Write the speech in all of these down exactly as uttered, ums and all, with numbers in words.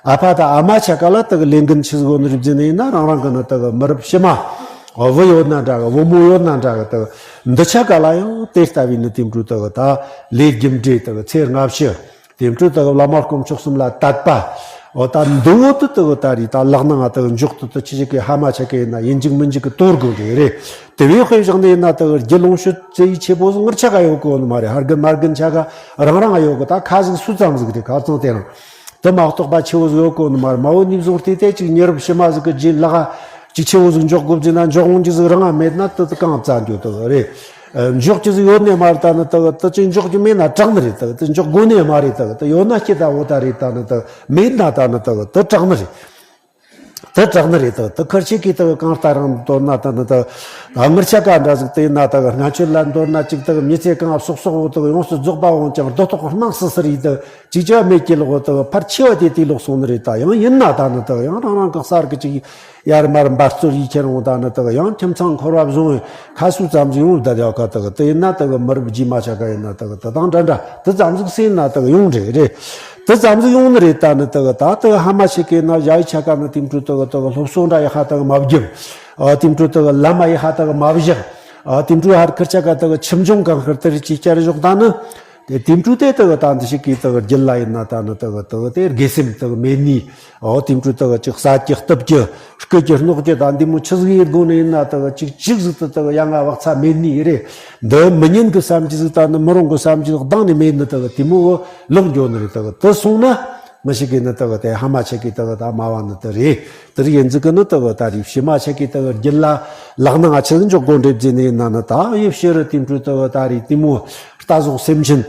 ཨ་ཕ་དང་ཨ་མ་ཆ་ག་ལ་དག་ལས་འགན་ཆི་ཟིག་ཡོད་ནི་རེད་ཟེར་ནི་ཡིན་ན། རང་རང་གི་ནི་དག་མི་རབས་ཕྱི་མ་བུ་ཡོད་ན་འདྲ་གི། བུ་མོ་ཡོད་ན་འདྲ་གི། དག་འདི་ཆ་ག་ལ་ཡང་དེ་ལྟ་བུའི་ནི་དེ་འཕྲོ་དག་ད་ལས་རྒྱུ་འབྲས་དག་ཚེ་སྔ་ཕྱི་དེ་འཕྲོ་དག་བླ་མ་དཀོན་མཆོག་གསུམ་ལ་དད་པ། འོ་ད་འདི་བོ་དུ་དག་ད་རེད། ད་ལག་ནང་ང་དག་འཇོག་ཏུ་དུ་ཆི་ཞིག་གི་ཧ་མ་ཆ་གི་ཡིན་ན་ཡིན་རྒྱུག་མིན་རྒྱུག་གི་དོར་དགོས་གི་རེད། དེ་བས་དཔེ་བཞག་ནས་ཡིན་ན་དག་རྒྱུ་ལོངས་སྤྱོད་བརྩི་ཡི་ཆེ་པོ་ཟིག་ངར་ཆ་ག་ཡོད་གོ་ནི་མ་རེད། ཧར་རྒན་མར་རྒན་ཆ་ག་རང་རང་ཡོད་གི། ད་ཁ་ཟིག་སུ་ཙམ་ཟིག་རེད། ཁ་ཚང་དེ་རང་དེ་མ་གཏོགས་པ་ཆེ་བོ་ཟིག་ཡོད་གོ་ནི་མ་རེད། མ་འོ་ནི་བཟུང་སྟེ་དེ་ཅིག་མི་རབས་ཕྱི་མ་ཟིག་གི་རྗེས་ལག་ཅིག་ཆེ་བོ་ཟིག་འཇོག་དགོས་ཟེར་ན་འཇོག་འོང་རྒྱུ་ཟིག་རང་ང་མེད་ན་དེ་དེ་གང་བཙལ་འགྱོ་དག་རེད། འཇོག་རྒྱུ་ཟིག་ཡོད་ནི་མ་རེད། ད་ནི་དག་དེ་ཅིག་འཇོག་རྒྱུ་མེད་ན་དྲག་ནི་རེད། དག་དེ་འཇོག་དགོས་ནི་མ་རེད། དག་དེ་ཡོད་ན་སྐྱིད་ད་འོ་ད་རེད། ད་ནི་དག་མེད་ན་ད་ནི་དག་དེ་དྲག་ནི་རེད། དེ་དྲག་ནི་རེད། དག་དེ་ཁུར་ཆེ་གི་དག་གང་ལྟར་རང་མདོར་ན་ད་ནི་དག་ངར་ཆ་ག་འདྲ་ཟིག་དེ་ཡིན་ན་དག་སྔ་ཆོད་ལ་མདོར་ན་ཅིག་དག་མི་ཚེ་གང་སོག་སོག་བོ་དག་ཡོངས་སུ་རྫོགས་པ་འོང་ཀྱང་རྡོ་ཐོག་སྣང་སི་སི་རེད། དག་ཅིག་ཅི་མེད་ཀྱི་ལོག་དག་ཕར་ཆེ་བ་དེ་དེ་ལོག་སོང་ནི་རེད། ད་ཡང་ཡིན་ན་ད་ནི་དག་ཡང་རང་རང་གི་གསར་གི་ཅིག་ཡར་མར་འབད་རྩོལ་ཡིས་ཁྱེར་འོང་། ད་ནི་དག་ཡང་ཁྱིམ་ཚང་འཁོར་བ་བཟུང་བའི་ཁ་སུ་ཙམ་ཟིག་ཡོང་བསྡད་ཡོད་ཀ། དག་དེ་ཡིན་ན་དག་མི་རབས་རྗེས་མ་ཆ་ག་ཡིན་ན་དག་དེ་དང་འདྲ་འདྲ་དེ་ཙམ་ཟིག་སེམས་ན་དག་ཡོང་རེད་རེད། དེ་ཙམ་ཟིག་ཡོང་ནི་རེད། ད་ནི་དག་ད་དག་ཧ་མ་ཆེ་གེ་ན་ཡ་ཡི་ཆ་ག་ནི་དེ་འཕྲོ་དག་དག་སློབ་གསོ་འདྲ་ཡ་ཧ་དག་མ་བརྒྱབ། ཨ་དེ་འཕྲོ་དག་བླ་མ་ཡ་ཧ་དག་མ་བཞག། ཨ་དེ་འཕྲོ་ཧར་ཁུར་ཆ་ག་དག་ཁྱིམ་སྦྱོང་གང་ཁུར་དེར་ཅིག་བསྐྱར་བཞག། ད་ནི་དེ་དེ་འཕྲོ་དེ་དག་ད་འདི་ཞིག་གིས་དག་རྒྱུད་ལ་ཡིན་ན་ད་ནི་དག་དག་དེ་དགེ་སེམས་དག་མེད་ནི། འོ་དེ་འཕྲོ་དག་ཅིག་ཟ་རྒྱུ་གཏུབ་རྒྱུ་རྐུ་རྒྱུ་སྣོག་རྒྱུ་ད་འདི་མོ་ཆི་ཟིག་ཡིན་དགོས་ནི་ཡིན་ན་དག་ཅིག་ཅིག་ཟིག་ཏུ་དག་ཡ་ང་བག་ཚ་མེད་ནི་རེད། འདི་མི་ཉན་གི་བསམ་གྱི་ཟིག་ད་ནི་མི་རུང་གི་བསམ་གྱི་ཟིག་གདང་ནི་མེད་ནི་དག་དེ་མོ་ལོག་འགྱོ་ནི་རེད། དག་དེ་སོང་ན་ང་ཞིག་གིས་ནི་དག་དེ་ཧ་མ་ཆེ་གི་དག་ད་མ་བ་ནི་དེ་རེད། དེར་ཡིན་ཟིག་གི་ནི་དག་ད་རེད། ཕྱི་མ་ཆེ་གི་དག་རྒྱུད་ལ་ལག་ནང་ང་ཆི་ཟིག་འཇོག་དགོས་འདྲེ་བརྫིས་ནི་ཡིན་ན་ནི་ད་ཡེ་ཕྱི་རུ་དེ་འཕྲོ་དག་ད་རེད། དེ་མོ་རྟ་ཟོག་སེམས་ཅན་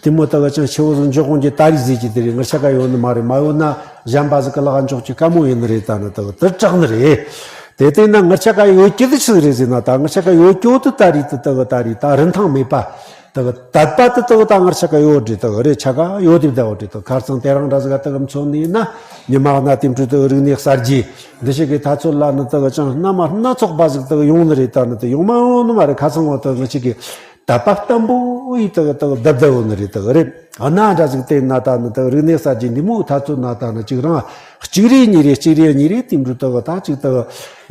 དེ་མོ་དག་ཅང་ཆེ་བོ་ཟིག་འཇོག་འོང་གི་ད་རེད་ཟེར་གྱི་དེ་རེད། ངར་ཆ་ག་ཡོད་ནི་མ་རེད། མ་ཡོད་ན་གཞན་པ་ཟིག་གི་ལག་འཇོག་གི་དཀའ་མོ་ཡིན་ནི་རེད། ད་ནི་དག་དེ་དྲག་ནི་རེད། དེ་ལྟས་ན་ངར་ཆ་ག་ཡོད་ཀྱི་དེ་ཆི་རེད་ཟེར་ན། ད་ངར་ཆ་ག་ཡོད་ཀྱོ་དེ་ད་རེད། དེ་དག་ད་རེད། ད་རིན་ཐང་མེད་པ་དག་དད་པ་དེ་དག་ད་ངར་ཆ་ག་ཡོད་རེད། དག་རེད། ཆ་ག་ཡོད་དེ་བསྡད་ཡོད་རེད། དག་ཁ་རྩང་དེ་རང་འདྲ་ཟིག་ག་དག་མཚོན་ནི་ཡིན་ན་ཉི་མ་ན་དེ་འཕྲོ་དག་རིག་གནས་གསར་བརྗེ་འདི་ཞིག་གི་ཐ་ཚོད་ལ་ནི་དག་ཅང་སྣ་མ་སྣ་ཚོགས་པ་ཟིག་དག་ཡོང་ནི་རེད། ད་ནི་དེ་ཡོང་མ་ཡོང་ནི་མ་རེད། ཁ་ཚང་བ་དག་ང་ཅིག་གི་དད་པ་བརྟན་པོ་ཡིས་དག་དག་བསྡད་བསྡད་ཡོད་ནི་རེད། དག་རེད། ཨ་ན་འདྲ་ཟིག་བལྟས་ན་ད་ནི་དག་རིག་གནས་གསར་བརྗེ་འདི་མོ་ཐ་ཚོད་ན་ད་ནི་ཅིག་རང་གཅིག་རེ་གཉིས་རེ་གཅིག་རེ་གཉིས་རེ་དེ་འདྲ་དག་ད་ཅིག་དག་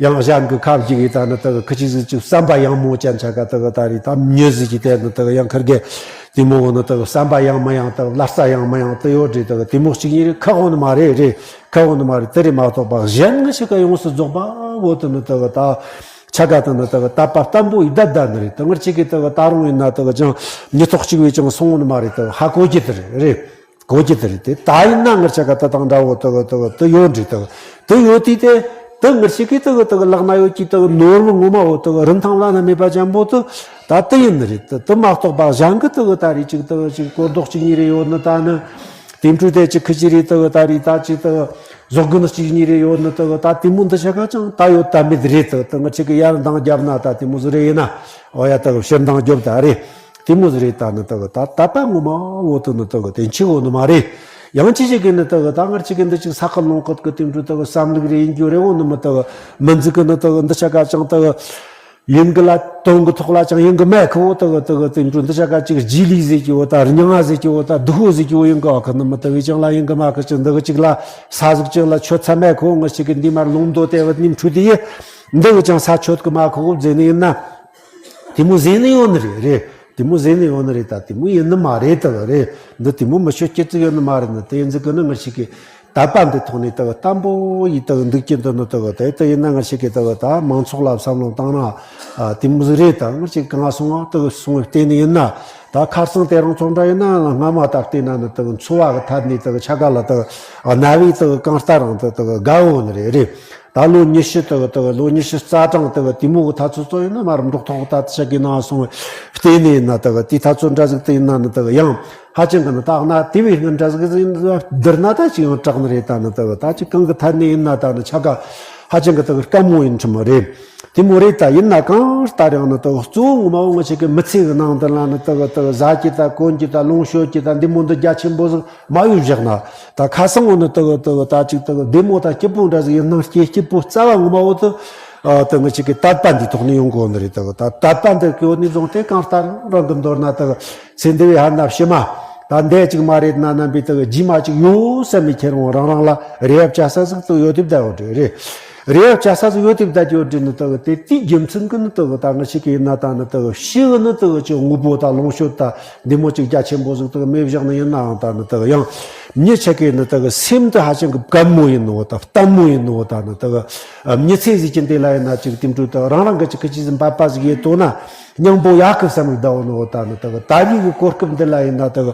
ཡང་གཞན་གི་ཁ་བཞི་གི་ད་ནི་དག་ཁི་ཅིག་ཟིག་ཅིག་བསམ་པ་ཡང་མོ་ཅན་ཆ་ག་དག་ད་རེད། ད་མྱི་ཟིག་གི་དེ་ནི་དག་ཡང་ཁིར་གེ་དེ་མོ་ནི་དག་བསམ་པ་ཡང་མི་ཡང་དག་ལ་རྩ་ཡང་མི་ཡང་དེ་ཡོད་རེད། དག་དེ་མོ་གཅིག་གཉིས་རེ་ཁ་འོང་ནི་མ་རེད། རེད། ཁ་འོང་ནི་མ་རེད། དེ་རེད་མ་གཏོགས་པ་གཞན་ངི་ཞིག་ག་ཡོངས་སུ་རྫོགས་པ་བོ་དེ་ནི་དག་ད་ཆ་ག་དེ་ནི་དག་དད་པ་བརྟན་པོ་ཡིས་བསྡད་བསྡད་ནི་རེད། དེ་ངར་ཅིག་གི་དག་ད་རུང་ཡིན་ན་དག་ཅང་མྱི་ཐོག་གཅིག་བས་ཅང་སོང་ནི་མ་རེད། དག་ཧ་གོ་རྒྱུ་དེ་རེད། རེད། གོ་རྒྱུ་དེ་རེད། དེ་ད་ཡིན་ན་ངར་ཆ་ག་དེ་དང་འདྲ་བོ་དག་དག་དེ་ཡོད་རེད། དག་དེ་ཡོད་དུས་དེ་དེ་ངར་ཅིག་གི་དག་དག་ལག་ན་ཡོད་ཀྱི་དག་ནོར་བུ་ངོ་མ་བོ་དག་རིན་ཐང་བླ་ན་མེད་པ་ཅན་པོ་དེ་ད་དེ་ཡིན་ནི་རེད། དེ་དེ་མ་གཏོགས་པ་གཞན་གི་དག་ད་རེད་ཅིག་དག་ཅིག་གོ་རྡོག་གཅིག་གཉིས་རེ་ཡོད་ནི་ད་ནི། དེ་འཕྲོ་དེ་ཅིག་ཁི་ཅི་རེད། དག་ད་རེད། ད་ཅིག་དག་བཟོ་དགོས་ནི་གཅིག་གཉིས་རེ་ཡོད་ནི་དག་ད་དེ་མོ་འདི་ཆ་ག་ཅང་ད་ཡོད་ད་མེད་རེད། དག་དག་ང་ཅིག་གི་ཡར་འདང་བརྒྱབ་ན་ད་དེ་མོ་ཟིག་རེད། ཡིན་ན་འོ་ཡ་དག་ཕྱིར་འདང་རྒྱོབ་ད་རེད། དེ་མོ་ཟིག་རེད། ད་ནི་དག་ད་དད་པ་ངོ་མ་བོ་དེ་ནི་དག་དེ་འཆི་འོ་ནི་མ་རེད། ཡང་ཅི་ཞིག་གི་ནི་དག་ད་ང་ཅིག་གི་འདི་ཅིག་ས་ཁ་ལོང་ཀོད་གི་དེ་འཕྲོ་དག་བསམ་ལུགས་རེ་ཡིན་རྒྱུ་རེད། འོ་ནི་མི་དག་མི་འཛི་གི་ནི་དག་འདི་ཆ་ག་ཅང་དག་ཡིན་གི་ལ་དོན་གི་ཐོག་ལ་ཅང་ཡིན་གི་མེད་ཁོ་བོ་དག་དག་དེ་འཕྲོ་འདི་ཆ་ག་ཅིག་རྗེས་ལུས་ཟེར་གྱི་བོ་ད་རྙིང་བ་ཟེར་གྱི་བོ་ད་སྡུག་བོ་ཟེར་གྱི་བོ་ཡིན་གི་བ་ཁི་ནི་མི་དག་གི་ཅང་ལ་ཡིན་གི་མ་ཁི་ཅི་འདི་གི་ཅིག་ལ་ས་ཟིག་ཅིག་ལ་ཆོད་ཚ་མེད་ཁོ། ང་ཅིག་གི་འདི་མར་ལུང་མདོ་དེ་བ་ནིམ་འཕྲུལ་དེ་ཡི་འདི་གི་ཅང་ས་ཆོད་གི་མ་ཁོ་བོ་ཟེར་ནི་ཡིན་ན། དེ་མོ་ཟེར་ནི་ཡོད་ནི་རེད། རེད། དེ་མོ་ཟེར་ནི་ཡོད་ནི་རེད། ད་དེ་མོ་ཡིན་ནི་མ་རེད། དག་རེད། འདི་དེ་མོ་མི་ཆོད་སྐྱེ་ཚིག་ཡོད་ནི་མ་རེད། ནི་དེ་ཡིན་ཟིག་གི་ནི་ང་ཅིག་གི་དད་པ་འདི་ཐོག་ནས་དག་བརྟན་པོ་ཡིས་དག་འདུག་རྒྱུ་འདི་ནི་དག་དེ་དེ་ཡིན་ན་ང་ཅིག་གི་དག་ད་མང་ཚོགས་ལ་བསམ་བློ་བཏང་ན་ཨ་དེ་མོ་ཟིག་རེད། ད་ང་ཅིག་གང་སོང་བ་དག་སོང་བའི་བལྟས་ནི་ཡིན་ན་ད་ཁ་སང་དེ་རང་ཚོ་འདྲ་ཡིན་ན་སྔ་མ་ད་བལྟས་ན་ནི་དག་འཚོ་བ་གི་ཐད་ནས་དག་ཆ་ག་ལ་དག་གནའ་བོའི་དག་གང་ལྟར་རང་དག་དག་དགའ་བོ་ནི་རེད། རེད། ད་ལོ་ཉི་ཤུ་དག་དག་ལོ་ཉི་ཤུ་རྩ་གྲངས་དག་དེ་མོ་གི་ཐ་ཚོད་ཙོ་ཡིན་ན་མར་འབྲོག་ཐོག་ད་ཆ་གི་ནང་སོང་བལྟས་ནས་ཡིན་ན་དག་དེ་ཐ་ཚོད་འདྲ་ཟིག་དེ་ཡིན་ན་ནི་དག་ཡང་ཧ་ཅང་གི་ནི་ད་གནའ་དེ་བས་སྔོན་འདྲ་ཟིག་ཡིན་བསྡུར་ན་ད་ཅི་ཡང་དྲག་ནི་རེད། ད་ནི་དག་ད་ཅི་གང་གི་ཐད་ནས་ཡིན་ན་ད་ནི་ཆ་ག་ཧ་ཅང་གི་དག་དཀའ་མོ་ཡིན་ཁྲི་མོ་རེད། དེ་མོ་རེད། ད་ཡིན་ན་གང་ལྟར་ཡང་ནི་དག་གཙོ་བོ་ངོ་མ་བོ་ང་ཅིག་གི་མི་ཚེ་གི་ནང་དུ་ལ་ནི་དག་དག་ཟ་རྒྱུ་ད་གོན་རྒྱུ་ད་ལོངས་སྤྱོད་རྒྱུ་ད་འདི་མོ་འདི་རྒྱ་ཆེན་པོ་ཟིག་མ་ཡོད་བཞག་ན། ད་ཁ་སང་འོ་ནི་དག་དག་ད་ཅིག་དག་བདེ་མོ་ད་སྐྱིད་པོ་འདྲ་ཟིག་ཡིན་ནང་སྐྱེ་སྐྱིད་པོ་རྩ་བ་ངོ་མ་བོ་དུ་ཨ་དག་ང་ཅིག་གི་དད་པ་འདི་ཐོག་ནས་ཡོང་གོ་ནི་རེད། དག་ད་དད་པ་འདི་གི་འོ་ནས་བཟུང་སྟེ་གང་ལྟར་རང་གི་མདོར་ན་དག་ཚེ་འདི་བའི་ཧ་ན་ཕྱི་མ་ ད་འདས་ཅིག་མ་རེད་ན་རྣམ་པའི་དག་རྗེས་མ་ཅིག་ཡོད་བསམ་མི་ཁྱེད་རང་རང་རང་ལ་རེ་བ་བཅའ་ས་ཟིག་དག་ཡོད་དེ་བསྡད་ཡོད་རེད། རེད། རེ་བ་བཅའ་ས་ཟིག་ཡོད་དེ་བསྡད་ཡོད་རེད་ནི་དག་དེ་དེའི་རྒྱུ་མཚན་གི་ནི་དག་ད་ང་ཞིག་གི་ཡིན་ན་ད་ནི་དག་ཕྱི་གི་ནི་དག་ཅིག་དངོས་པོ་ད་ལོངས་སྤྱོད་ད་འདི་མོ་ཅིག་རྒྱ་ཆེན་པོ་ཟིག་དག་མེད་བཞག་ནི་ཡིན་ནའང་ད་ནི་དག་ཡང་མྱི་ཆ་གི་ནི་དག་སེམས་དེ་ཧ་ཅང་གི་བརྟན་མོ་ཡིན་ནོ་ད་བརྟན་མོ་ཡིན་ནོ་ད་ནི་དག་མྱི་ཚེ་ཟིག་གི་འདི་ལ་ཡིན་ན་ཅིག་དེ་འཕྲོ་དག་རང་རང་གི་ཅིག་གི་ཅི་ཟིག་འབད་པ་ཟིག་ཡེད་དོ་ན། སྙིང་པོ་ཡག་གི་བསམ་གི་བསྡད་ཡོད་ནོ་ད་ནི་དག་ད་ལི་གི་གོ་སྐབས་འདི་ལ་ཡིན་ན་དག་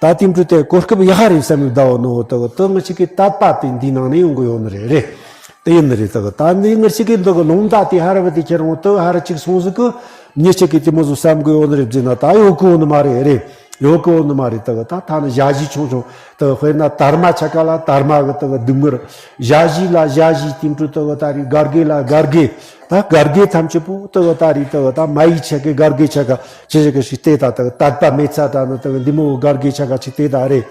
ད་དེ་འཕྲོ་དེ་གོ་སྐབས་ཡག་རེད་བསམ་གི་བསྡད་ཡོད་ནོ་དག་དེ་ང་ཞིག་གི་དད་པ་དེ་འདི་ནང་ནས་ཡོང་གི་ཡོད་ནི་རེད་རེད། དེ་ཡིན་ནི་རེད་དག་ད་འདི་ང་ཞིག་གི་འདི་གི་ལུང་བརྡ་དེ་ཧ་ར་བ་དེ་ཁྱེད་རང་དག་ཧ་ར་ཅིག་སོང་ཟིག་གི་མྱི་ཞིག་གི་དེ་མོ་ཟིག་བསམ་གི་ཡོད་ནི་རེད་ཟེར་ན་ད་ཡོད་གི་ཡོད་ནི་མ་རེད་རེད། ཡོད་གི་ཡོད་ནི་མ་རེད་དག་ད་ཐ་ན་ཞ་ཞི་ཆུང་ཆུང་དག་དཔེར་ན་དར་མ་ཆ་ག་ལ་དར་མ་གི་དག་སྡུག་བསྔལ། ཞ་ཞི་ལ་ཞ་ཞི་དེ་འཕྲོ་དག་ད་རེད་གར་གེ་ལ་གར་གེ། ད་གར་གེ་ཐམས་ཅད་པོ་དེ་བ་ད་རེད་དེ་བ་ད་མ་ཡིག་ཆ་གི་གར་གེ་ཆ་ག་ཆེ་ཆ་ག་ཞིག་སྟེ་ད་དེ་བ་དད་པ་མེད་ཚ་ད་ནི་དེ་བ་འདི་མོ་གར་གེ་ཆ་ག་ཅིག་སྟེ་ད་རེད།